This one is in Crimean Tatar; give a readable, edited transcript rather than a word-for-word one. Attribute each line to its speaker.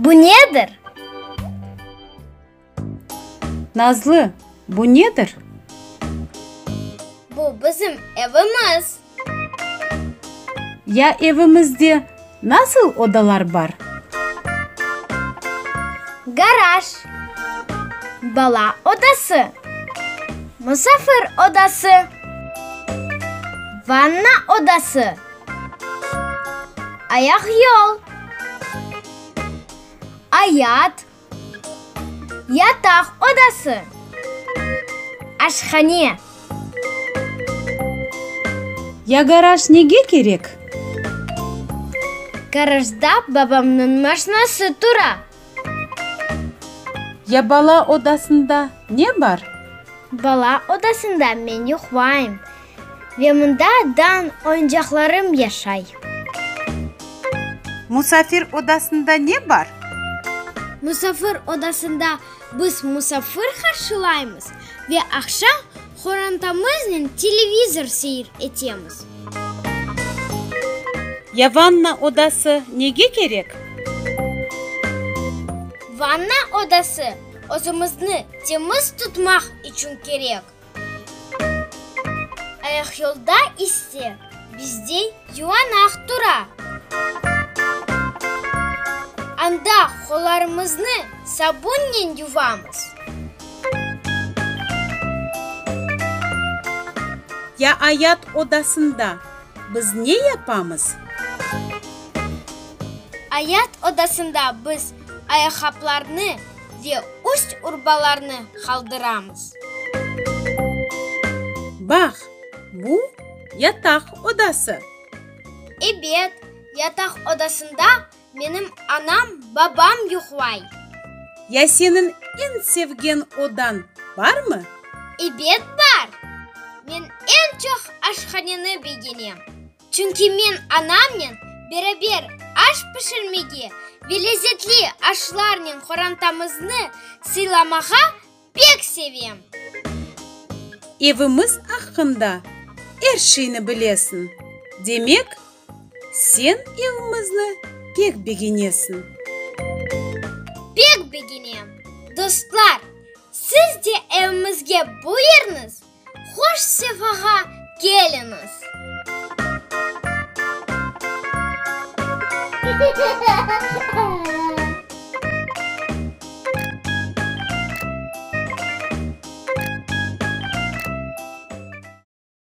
Speaker 1: Bu nedir?
Speaker 2: Nazlı, bu nedir?
Speaker 1: Bu bizim evimiz.
Speaker 2: Ya evimizde nasıl odalar bar?
Speaker 1: Garaj, bala odası, musafir odası, vanna odası, ayaqyol, ayat, yataq odası, aşhane.
Speaker 2: Ya garaj nege kerek?
Speaker 1: Garajda babamnıñ maşnası tura.
Speaker 2: Ya bala odasında ne bar?
Speaker 1: Bala odasında men yuqlayım ve mında dan oyuncaqlarım yaşay.
Speaker 2: Musafir odasında ne bar?
Speaker 1: Musafir odasında biz musafir qarşılaymız ve aqşam qorantamıznen televizor seyir etemiz.
Speaker 2: Ya vanna odası nege kerek?
Speaker 1: Vanna odası özümizni temiz tutmaq içün kerek. Ayaqyolda ise bizde yuvanaq tura. Anda qollarımıznı sabunnen yuvamız.
Speaker 2: Ya ayat odasında biz ne yapamız?
Speaker 1: Ayat odasında biz ayaqqaplarnı ve üst urbalarnı qaldıramız.
Speaker 2: Baq, bu yataq odası.
Speaker 1: Ebet, yataq odasında menim anam, babam yuqlay.
Speaker 2: Ya seniñ eñ sevgen odañ barmı?
Speaker 1: Ebet, bar. Men eñ çoq aşhaneni begenem. Çünki men anamnen beraber aş pişirmege ve lezetli aşlarnen qorantamıznı sıylamağa pek sevem.
Speaker 2: Evimiz aqqında er şeyni bilesiñ, demek, sen evimizni pek begenesiñ.
Speaker 1: Pek begenem! Dostlar, siz de evimizge buyurıñız, hoş sefağa keliñiz!